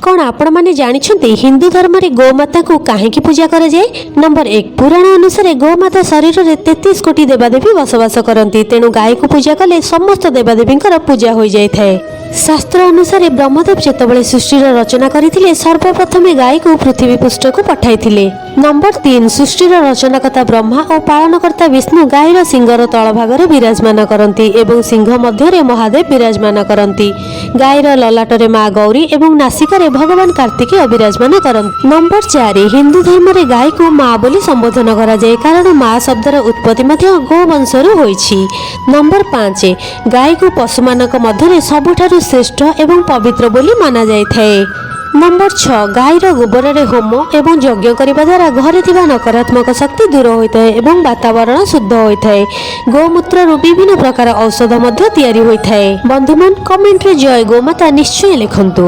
କ'ଣ ଆପଣମାନେ ଜାଣିଛନ୍ତି, ହିନ୍ଦୁ ଧର୍ମରେ ଗୋମାତାଙ୍କୁ କାହିଁକି ପୂଜା କରାଯାଏ? ନମ୍ବର 1, ପୁରାଣ ଅନୁସାରେ ଗୋମାତା ଶରୀରରେ 33 କୋଟି ଦେବାଦେବୀ ବସବାସ କରନ୍ତି। ତେଣୁ ଗାଈକୁ ପୂଜା କଲେ ସମସ୍ତ ଦେବାଦେବୀଙ୍କର ପୂଜା ହୋଇଯାଇଥାଏ। ଶାସ୍ତ୍ର ଅନୁସାରେ ବ୍ରହ୍ମଦେବ ଯେତେବେଳେ ସୃଷ୍ଟିର ରଚନା କରିଥିଲେ, ସର୍ବପ୍ରଥମେ ଗାଈକୁ ପୃଥିବୀ ପୃଷ୍ଠକୁ ପଠାଇଥିଲେ। ନମ୍ବର 3, ସୃଷ୍ଟିର ରଚନାକର୍ତ୍ତା ବ୍ରହ୍ମା ଓ ପାଳନକର୍ତ୍ତା ବିଷ୍ଣୁ ଗାଈର ଶିଙ୍ଗର ତଳ ଭାଗରେ ବିରାଜମାନ କରନ୍ତି ଏବଂ ଶିଙ୍ଗ ମଧ୍ୟରେ ମହାଦେବ ବିରାଜମାନ କରନ୍ତି। ଗାଈର ଲଲାଟରେ ମା ଗୌରୀ ଏବଂ ନାସିକାରେ ଭଗବାନ କାର୍ତ୍ତିକେୟ ବିରାଜମାନ କରନ୍ତି। ନମ୍ବର 4, ହିନ୍ଦୁ ଧର୍ମରେ ଗାଈକୁ ମା ବୋଲି ସମ୍ବୋଧନ କରାଯାଏ, କାରଣ ମା ଶବ୍ଦର ଉତ୍ପତ୍ତି ମଧ୍ୟ ଗୋବଂଶରୁ ହୋଇଛି। ନମ୍ବର 5, ଗାଈକୁ ପଶୁମାନଙ୍କ ମଧ୍ୟରେ ସବୁଠାରୁ ଶ୍ରେଷ୍ଠ ଏବଂ ପବିତ୍ର ବୋଲି ମାନାଯାଇଥାଏ। ନମ୍ବର 6, ଗାଈର ଗୋବରରେ ହୋମ ଏବଂ ଯଜ୍ଞ କରିବା ଦ୍ୱାରା ଘରେ ଥିବା ନକାରାତ୍ମକ ଶକ୍ତି ଦୂର ହୋଇଥାଏ ଏବଂ ବାତାବରଣ ଶୁଦ୍ଧ ହୋଇଥାଏ। ଗୋମୂତ୍ରରୁ ବିଭିନ୍ନ ପ୍ରକାର ଔଷଧ ମଧ୍ୟ ତିଆରି ହୋଇଥାଏ। ବନ୍ଧୁମାନେ, କମେଣ୍ଟରେ ଜୟ ଗୋମାତା ନିଶ୍ଚୟ ଲେଖନ୍ତୁ।